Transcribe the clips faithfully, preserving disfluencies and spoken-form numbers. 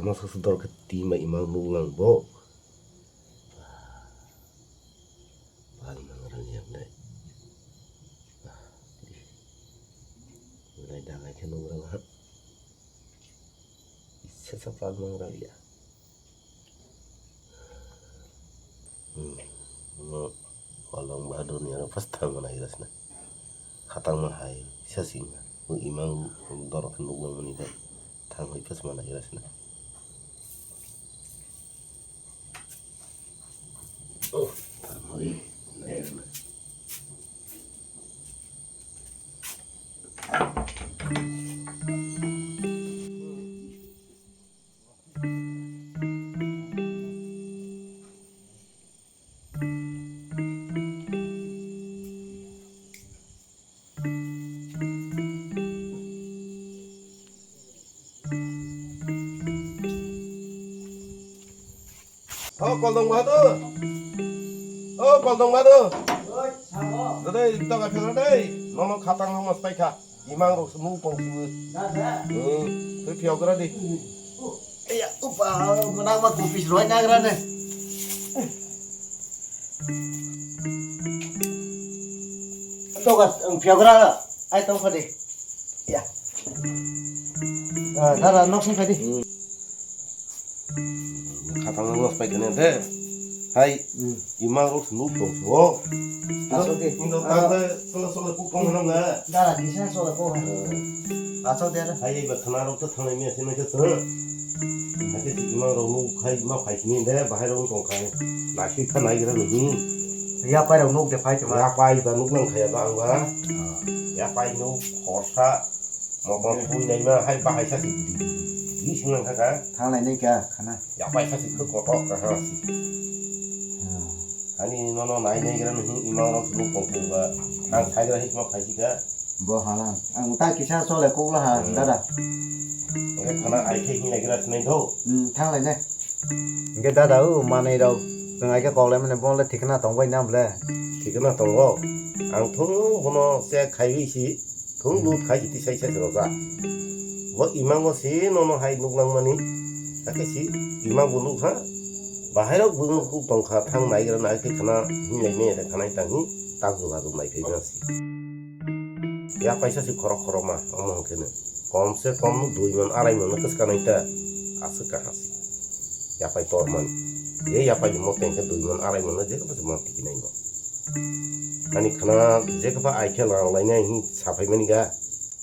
Masa sudor khe tima imang nuklang bo. Pal mangra ni ang dai. Dai dangai khe nuklang ha. Isa sa pal mangra ya. Hmm. Kolong ba duni aro pas thang mana iras na. Khatang ma hai sasing. Imang dorok nuklang mani dai. Thang hai pas mana iras na. Oh, thang hai. O Koldong Bahadur. O Koldong Bahadur. Oi, sabo. Dede, ito ka phela dei. Nono khatang no stai kha. Imang rok sumung pong sumung. Dada. Hmm. Tui phiyok gra di. Iya, upa, menang ma kupis roi nagra ne. Toga, ang phiyok gra. Ai tong kha di. Ya. Ah, dada, nok sing kha di. Hmm. Khatang no stai kha ne de. Hai. Hmm. Imang rok nuk tong so. Asok de. Indo tang de solo solo kuk tong nang na. Dara kisa solo ko. Asok de. Hai ba khana rok to thangnai mia sino ke to. Hake si imang rok nuk khai ma phai sini de bahai rok tong khai. Na sui kha nai gra ni. Ya pai rok nuk de phai tuma. Ya pai ba nuk nang khaya ba ang ba. Ya pai nuk khorsa. Motor pui nai ma hai bahai sa si. Di sing nang kha ka. Thanglai nai ka khana. Yapai sa si khuk kotor kaham si. Hmm. Ani nono nai nai gra nung imang rok nuk tong tong ba. Ang sai gra hik ma phai si ka. Bo hala. Ang ta kisa chole kuk la ha, hmm, dada. Oke, khana ai khe hinai gra sinai tho. Hmm, thanglai ne. Oke, dada, o manai rok. Nung ai khe kok lai mane bo le thikna tong bai na ble. Thikna tongo. Ang thung bono se khai wi si. Thung lut khai hiti sai sai rojak. Bo imang bo se nono hai nuk nang mani. Hakhe si imang bo nuk ha. Bahai rok bo nuk tong kha thang nai gra nai khe khana hinlai me da khanai tang hi tak juga rok nai khe na si. Ya paisa si khorok khorok ma omo hwn khe no. Kom se kom dui mon arai mon no kwchka nai ta. Aswk ka ha si. Ya pai tor mani. Ye ya pai mo teng khe dui mon arai mon no je ko se mon tiki nai bo. Ani khana je ko ba ai khe lang lai nai hi sa phai mani ga.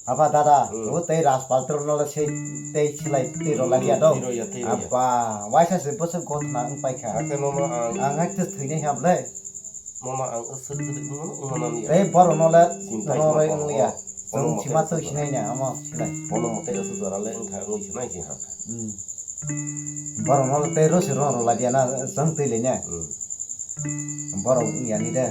Aba dada, hmm, o tei Rajpal tro no le sei tei silai tei rw lagia do. Tei rw ya, tei rw ya. Aba, waisa se bwswk gothna wng paikha. Hakhe nono ang, ang hai tei thwinai hap le. Nono ang aswk kwrwi wngmano wngmano ya. Tei borok no le sintai rw rw wng liya. Chwng sima twi sinai na, omo silai. Bono mote aswk jora le wngkha, wngwi sinai se hakha. Hmm. Borok no tei rw se rw rw lagia na, chwng twi le ne. Hmm. Borok wng yani de.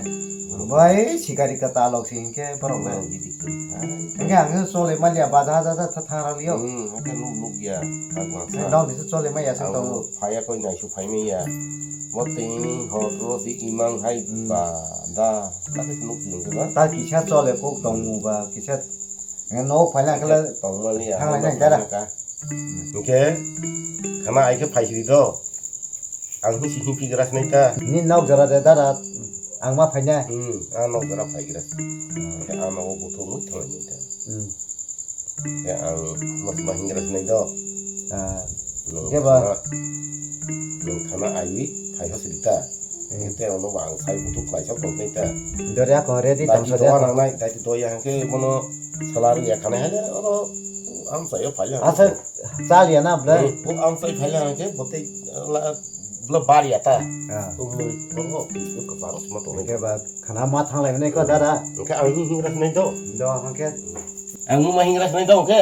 Bai sikari ka talok si hinkhe borok le. Borok gidi kwrwi kha. Hinkhe ang chole manya baja haja tha tha rw liyo. Hmm, hinkhe nuk nuk ya. Tang masa. Dong ni chole manya se tongo. Phaya koi naisu phai manya. Mo tini hor ro si imang hai, hmm, ba da. Da khe nuk si hinkhe ba. Ta kisa chole kok tong mu ba kisa. Hinkhe nok phaina khe le tong manya. Thanglai nai dara. Hinkhe khana ai khe phai sidi do. Ang hisi himpi gra sinai ta. Ni nok jora de dara ang ma phaina. Hmm, ang nok jora phai gra. Ang nogo buthung mui thangni ta. Hmm. Ke ang mas ma hingra sinai do. Ah. Nung keba khana, nung khana aiwi phai ha sidi ta. Hmm. Te ono ba ang sai buthung khlai sa tong nai ta. Dori ako ready tong sa. Dai to nang nai, dai to ya ke bono salar ya khana hale oro ang sai phai ya. Asa Chal ya na ble? Hmm, o ang sai phai lang ke bote la bla bar ya ta. Ah. O mui ko ko ko paro sma to. Ke ba khana ma thang lai ne ko dada. Ke ang hi hingra sinai do. Do hang ke. Ang ma hingra sinai do ke.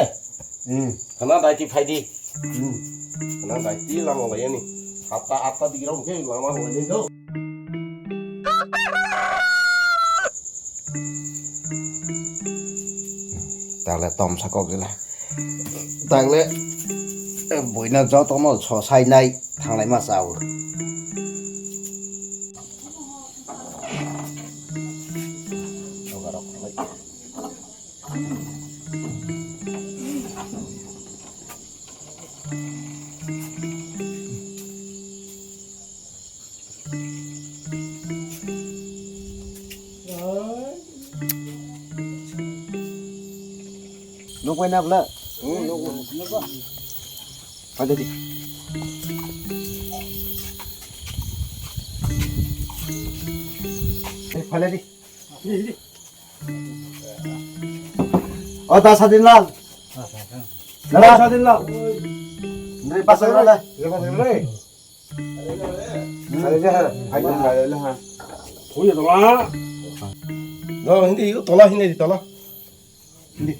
Hmm. Khana dai ti phai di. Hmm. Khana dai ti lang lai ni. Hatta atta di rong ke lang ma lai ni do. Tagle tom sakok gila. Tagle, eh, buino jotono so sainai thanglai ma chao. Wai na bla. Phalai di. Eh, phalai di. O da Sadinlal. Da Sadinlal. Nri pasang la. Hari jaha. Hari jaha. Punya tola. No, hindi, tola hindi, tola. Hindi.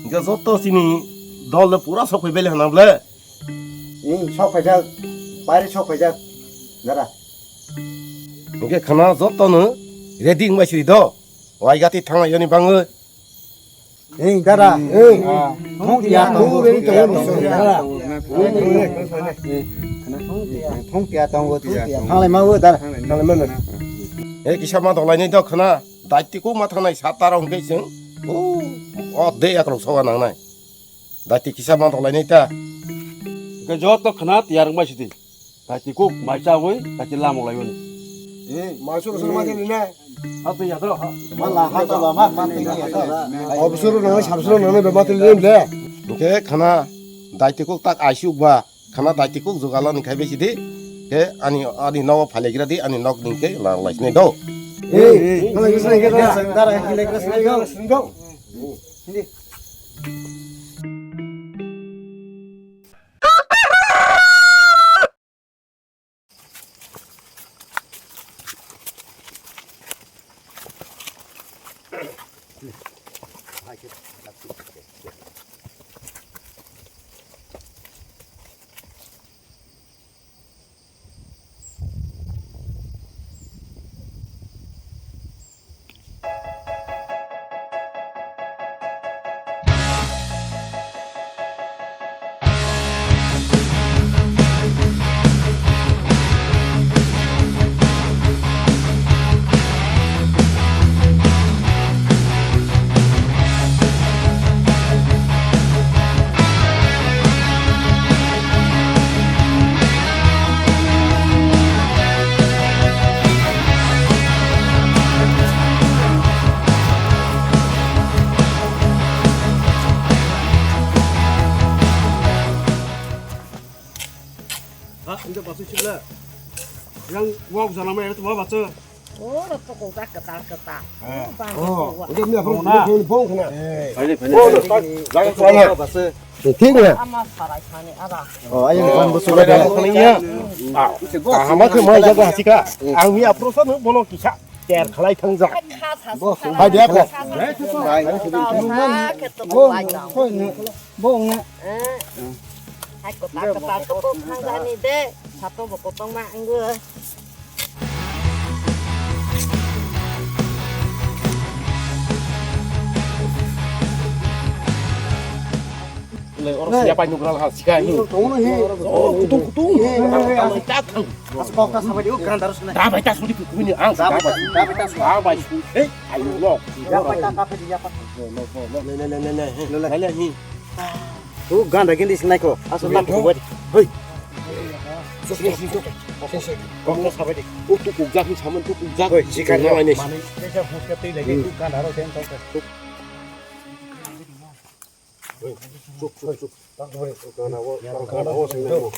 Hingke joto chini dol no pura sok phai bele hana bole. Ing sok phai jak, pari sok phai jak, dara. Hingke khana joto no ready wngbai siri do. Wai gati thangla yoni bangwi. Ing dara, ing. Thong tia tongo, thong tia tongo, dara. Thong tia tongo, thong tia. Thanglai ma o dara. Thanglai ma. E kisa ma dolai ni do khana. Daiti kuk ma thangnai sat ta rok hwnkhe chwng, o, o de yak rok soga nangnai. Daiti kisa ma tonglainai ta. Hwnkhe joto khna tiyar wngbai sidi. Daiti kuk mai chawi, daiti lamok laiwi. Eh, mai suru suru ma tini na. Ha twi ya to, ha. Ma la ha to ba ma, ma tini ya to. Obsuru nang, sabsuru nang, be ma tini le. Hwnkhe khna daiti kuk tak aisuk ba. Khana daiti kuk jugalo ni khai besi di. Ke ani, ani nogo phailegra di, ani nok ni ke la lai sini do. Eh, eh, phailegra sini do. Dara phailegra sini do. Ha, ini basu sila. Yang wak sana mah itu basu. Oh, rokok udah ketal-ketal. Oh, bang, oh, udah punya bong, bong, bong kena. Ini, ini. Oh, tak, jangan salah. Basu. Thik na? Ama sarai sani ada. Oh, ayo, kan basu ada. Ini ya. Ah, kaham khe mai jaga hasika. Ang mi aprosa no bono kisa. Ter khalai thang jak. Hai dia ko. Hai ko ta kata ko khang jani de. Sato bo kotong ma anggo. Le oro siya pai nugra ha sika hi. Oh, kutung kutung. He, he, he, he. As kok ta sabai di, oh, gandar sini. Da bai ta sudi kuku ni ang. Da bai ta, da bai ta sudi. Da bai sudi. Hei, ayo lo. Ya pai ta kape di ya pa. Lo, lo, lo, lo, le, le, le, le, le. Le, le, le, hi. Tu ganda gindi sinai ko. Asal na ko. Hei. Sini, sini, tu. Kok ta sabai di. Oh, tu kuk jak hi saman tu kuk jak. Hei, jika ni. Mani, kaisa huska tei lagi tu gandar sen tau. Chuk, chuk, chuk. Gana o, gana o, sing mo.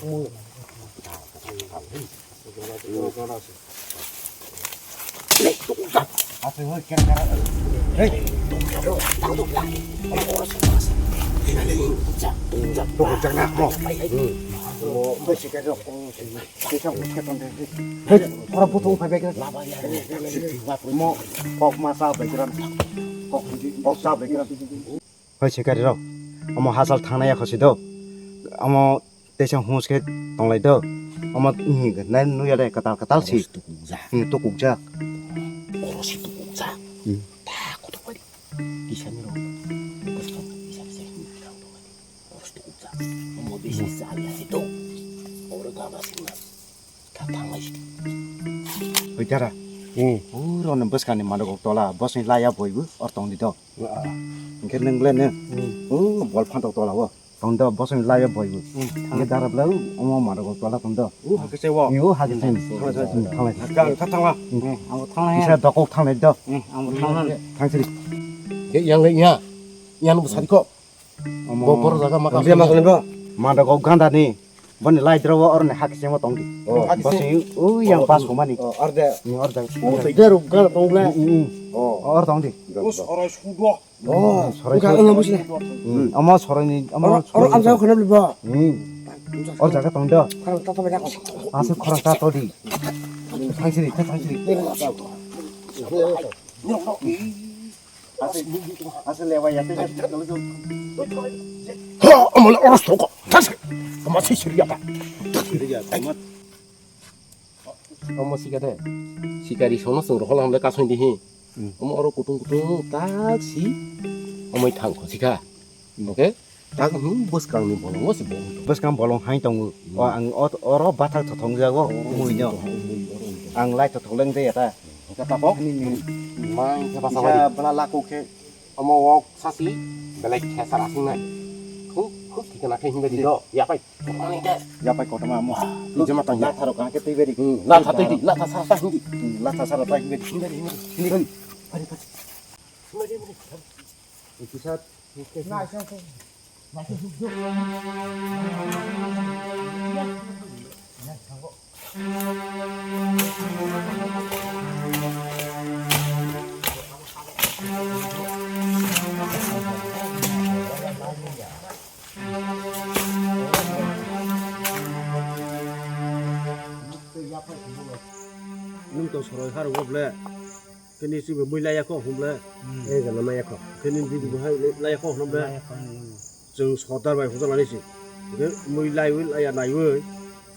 Hei, ora butung phai bai kira. Mo, kok ma sa bai kira. Kok, kok sa bai kira. Hoi, sikari rok, omo hachal thangnai ya khosi do, omo teisa hus khe tonglai do, omo nai nuya de kwtal kwtal si. Oro si tukukjak. Hmm, tukukjak. Oro si tukukjak. Hmm. Ta kotor bai. Kisani rok. Kisa kisa. Oro si tukukjak. Omo bisi sal ya si do. Oro gana si na. Thanglai si. Oi tara. Hmm. Uro no bwskangni mandok tola, bosni laya boibu or tongdi do. Hingke nwng ble nw. Hmm. O bol phantok tola o. Tong do, bosong lai boy bo. Hmm, thanglai. Ye dara bla, omo maro go tola tong do. U, hakhe se wo. Yo, hakhe se. Hmm, thanglai, thanglai. Hmm, thanglai. Hmm, ang bo thanglai. Isa dokok thanglai do. Hmm, ang bo thanglai. Thangsiri. Ye, yang le nya. Yang bo sari ko. Omo. Bo boro jaga ma ka. Dia ma ko. Maro go ganda ni. Boni lai dro wo oroni hakhe se mo tong di. Oh, hakhe se. Bosong, u, yang pas ko mani. Oh, ar de. Ni or jaga. Oh, sai de ro ganda tong le. Hmm, hmm. Oh. Or tong di. Us, orai sudo. Oh, sorai wngkha, sorai. Wngkha, buji na. Hmm, omo soraini, omo oro, oro soraini. Amjao khana bwlwi bo. Hmm. Or jaga tong do. Khorang ta ta bai. Aswk khorang ta to di. Thangsiri, thangsiri. Aswk, aswk lewa ya te. Ha, omo le oros toko. Thangsiri. Omo si siri ya ta. Siri ya ta. Omo sikha de. Sikari sono chwng rokhola hamle kasong di hi. Hmm. Omo oro kutung kutung tak si. Omoi thang kho sikha. Hmm. Oke. Tak hmm bwskang ni bolong o si bolong. Bwskang bolong hai tongo. Hmm. O ang o, oro bathak thothong jago. Oro mui no. Oro mui, oro mui. Ang lai thothok leng de ya ta. Ka tapok. Ani ni. Mai khe basa bari. Bwla lako khe. Omo wok sasi. Belai khe sara singnai. Khuk khuk thikana khe himbe di do. Ya pai. Yapai kotorma amo. Twi jema tang ya. Latharo kaham khe twi beri. Hmm, latha twi di, latha sara ta hindi. Hmm, latha sara ta hindi. Hindi, hindi, hindi. Hindi, hindi. Hindi, hindi. Hindi, hindi. Hindi, hindi. Nwng to soroi harungo ble. Khe ni swibo mui laiya kho hwnble. Hmm. Eng jana maya kho. Khe ni bibi bo hai laiya kho hwnble. Laiya kho hwnble. Chwng sordar bai hwnjak lani si. Khe mui laiwi laiya naiwi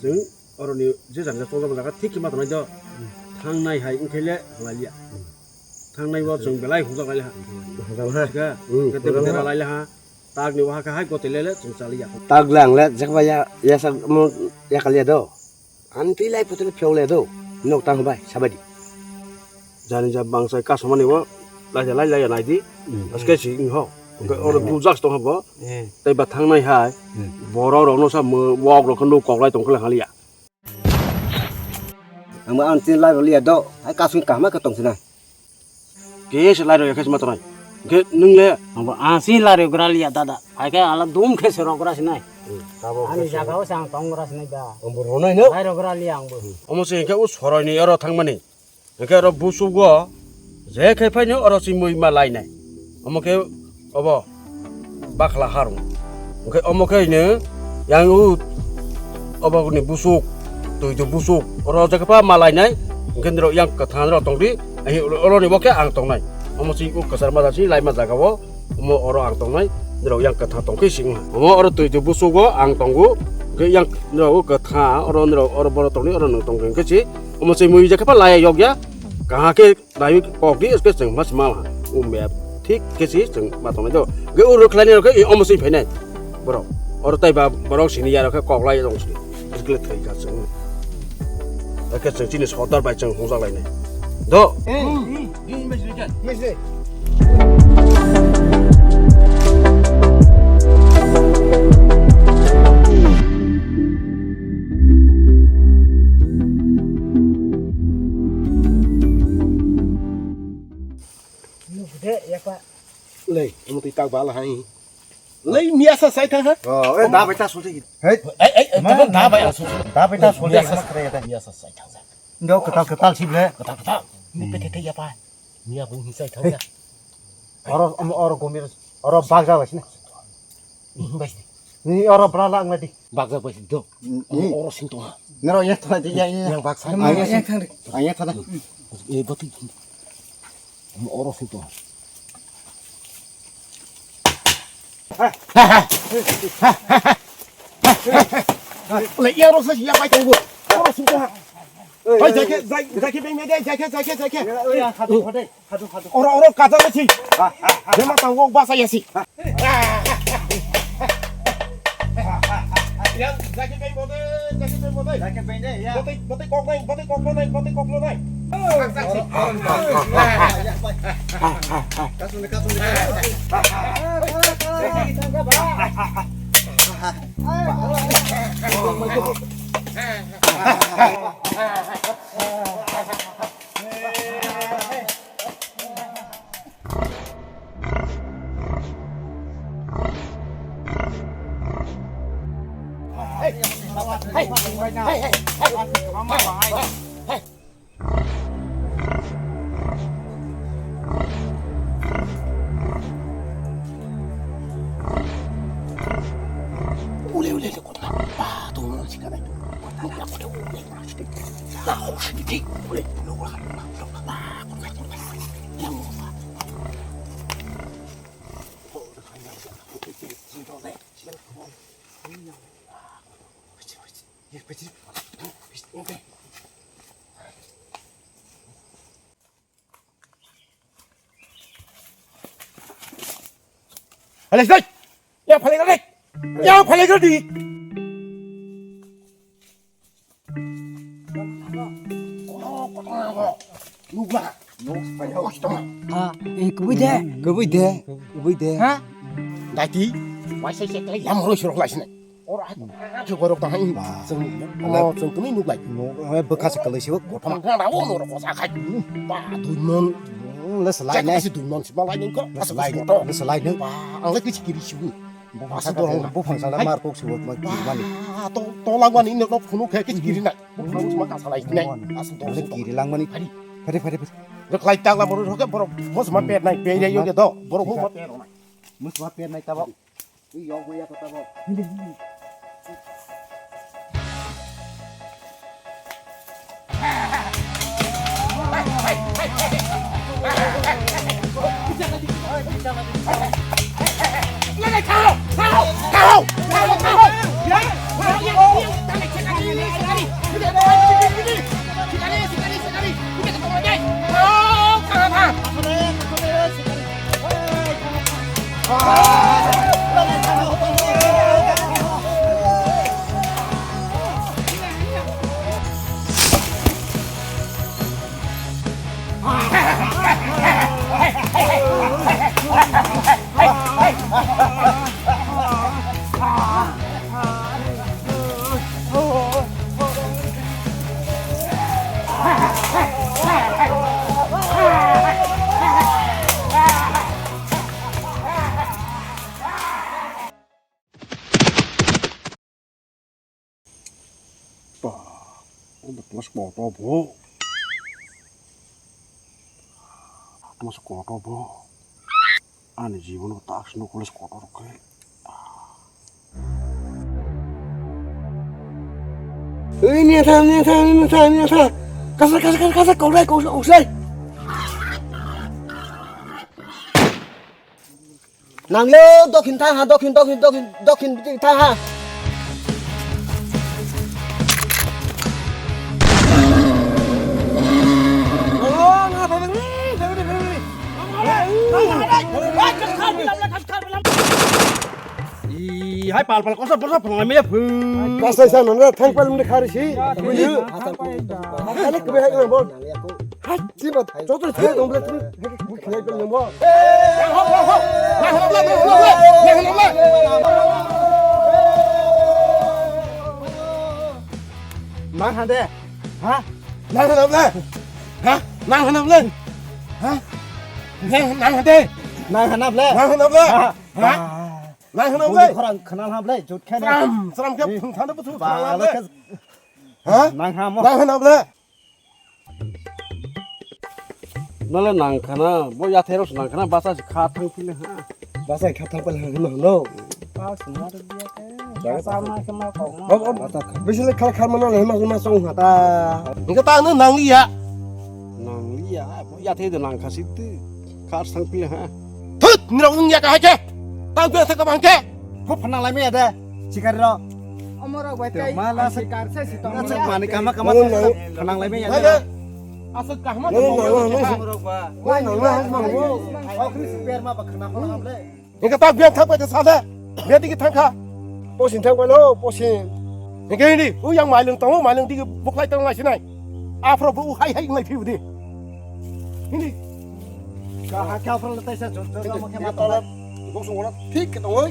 chwng oroni je jang jang tongjak jaga thik khe ma tongnai do. Hmm. Thangnai hai wngkhe le halai liya. Hmm. Thangnai bo chwng belai hwnjak lai ha. Hwnjak lai ha. Thik khe? Hmm, khe hwnjak lai ha. Tei bwtwi ralai lai ha. Tak ni waha khe hai gotoi le le chwng cha liya. Tak le ang le jekba ya, ya sak mo ya kaliya do. Ani twi lai photo le phiyok le do. Nok tang bai sabai di. Jani ja bangsa kasomani bo lai lai lai nai di. Hmm. Aske si wng ho. Oke, oro bujak tong ho bo. Eh. Tei ba thangnai hai. Hmm. Borok rok no sa mo wok rok no kok lai tong khe haliya. Ang ba ang tin lai rok liya do. Hai kasong kaham khe tong sinai. Khe se lai rok ya khe se ma tongnai. Khe nwng le. Ang ba ang si lai rok gra liya dada. Hai khe ala dum khe se rok gra sinai. Hmm, abo ani jaga o se ang tong gra sinai da. Ang bo ronai no. Lai rok gra liya ang bo. Omo se khe u soroi ni oro thangmani. Hwnkhe oro busugo je khe phaino oro si mui ma lainai. Omo khe obo bakhla harung. Hwnkhe omo khe hino yang u obo ni busuk, twi twi busuk. Oro je khe pha ma lainai. Hwnkhe norok yang kwthang rok tongdi. Ahi oro ni bo khe ang tongnai. Omo si u kwchar ma si laima jaga o. Omo oro ang tongnai, norok yang kwthang tong khe sing. Omo oro twi twi busugo ang tongo, khe yang norok kwthang oro norok oro borok tongni oro nwng tong khe si. Omo se mui je khe pha laya yok ya, kaha khe naiwi kok di, eske chwng ma se ma ha. O map thik khe si chwng ma tongnai do. Khe oro khlai ni rok khe omo se phainai. Borok oro tai ba borok sini ya rok khe kok lai tong si. Eske thai kha chwng. Eske chwng chini sodar bai chwng hung jak lai nai. Do. Lei, omo twi tak bala hai. Lei, miya sa sai thang ha? Oh, eh, da bai ta sulti. Hei. Ei, ei, ei, da bai ta sulti. Da bai ta sulti. Miya sa sai thang. Ndo kwtal kwtal si ble. Kwtal kwtal. Ni pete te ya pa. Miya bung hi sai thang ya. Oro, oro gomir, oro bagja bai sini. Ni oro bra lang ladi. Bagja bai sini do. Oro sing tong ha. Nero ya tong di ya. Yang bagsa. Yang thang di. Yang thang. Eh, bati. Oro sing tong ha. Le ya ro sa ya pai tong go. Oro sing tong ha. Oi, jaike, jaike, jaike, beng, beng, jaike, jaike, jaike. Oi, oi, hadu, hadu, hadu, hadu. Oro, oro, kaja le si. Jema ta wok basa ya si. Ya, jaike, beng, bode, jaike, beng, bode. Jaike, beng, de, ya. Bode, bode, kok nai, bode, kok lo nai, bode, kok lo nai. Kasune, kasune. Alex, dai! Ya, paling Alex! Ya, paling Alex! Ha, eh, kubui de. Kubui de. Kubui de. Ha? Dati, waisa se klai. Yang roi surok lai sini. Ora, ke borok tang hai. Ba. Seng, oh, seng kumi nuk lai. No, eh, bwkha se kalai se. Kothoma. Tang rawo no rok sa khai. Ba, dui non. Hmm, le selai ne. Si dui non si malai ko. Le selai. Le selai ne. Ba, ang le kichi kiri si. Bo phangsa, bo phangsa na mar kok sibo ma kiri mani. Ah, to, to langmani ino no phunu khe kis kiri na. Bo phunu ma kasa lai nai. As to le kiri langmani. Phari, phari, phari, phari. Rok lai tang la borok rok borok. Bo ma per nai, per yo ke do. Borok bo ma per nai. Mus ma per nai tabo. Ui yo go ya tabo. Ba, omo tongma se kotor bo. Tongma se kotor bo. Ani jibono task no college kotor rok khe. Ei, niya tha, niya tha, niya tha, niya tha. Kasa, kasa, kasa, kasa, kau dai, kau, kau sai. Nanglo, dokhin thang ha, dokhin, dokhin, dokhin, dokhin thang ha. Ih, hai pal pal kosa borsa phungai me phu. Kasai sa nang thang pal mde khari si. Kali kbe hai na bol. Hai, si ba, joto si dong bla tu. Hai, kbe hai pal nang. Mang hande. Ha? Nang hana ble. Ha? Nang hana ble. Ha? Nang, nang hande. Nang hana ble. Nang hana ble. Ha? Ha? Nang hana ble. Khorang khana ha ble, jut khana. Sram, sram khe phung thana buthu khana ble. Ha? Nang hamo. Nang hana ble. Nole nang khana, bo yathai rok nang khana, basa si kha thang phile ha. Basa kha thang phile ha, hino, hino. Basa ma khe ma kok ma. Bisile khal khal mano le ma ma song hata. Nang ta no nang liya. Nang liya, bo yathai de nang khasi tu. Khar sang pile ha. Thut, nirok wng ya ka hai khe. Tang tu thak bang khe. Ko phana lai me ya de. Sikar ro. Omorok bai tai. Mala sikar se si tong. Mani kama kama phana lai me ya de. Asuk kahma. Nang nang nang. Nang nang nang. Okri super ma ba khana phana le. Hingke ta biang thang pai sa de. Biang digi thang kha. Posin thang pai lo, posin. Hingke hindi, u yang mailung tongo, mailung digi buklai tong lai sinai. Afro bu hai hai ngai phiu di. Hindi. Ka ha ka afro le taisa jor jor mo khe ma tala. Bok sung wala thik ke tongoi.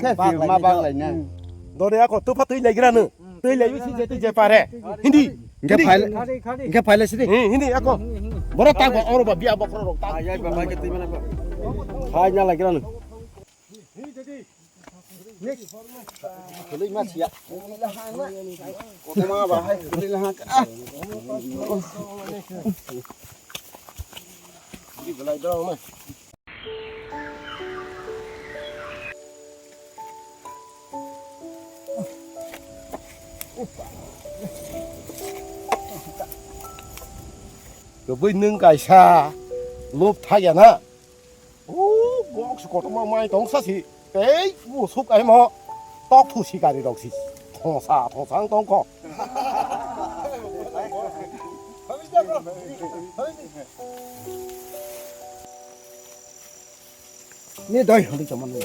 khe ma bak lai na. Dore ako tupha twi lai gira no. Twi lai si je twi je pare. Hindi. Hingke phaile, hingke phaile sidi. Hindi ako. Boro tak ba oro ba bia bokro rok tak. Hai na lai gira no. Khwlwi ma siya. Kotorma ba hai khwlwi la ha. Ah. Di belai dong ma. Kwbwi nwng kaisa lob thakya na. O box kotorma mai tong sa si. Tei bo suk ai mo. Tok thu sikari rok si. Thongsa thongsa wng tong kho. Ni doi hwnwi tongmani.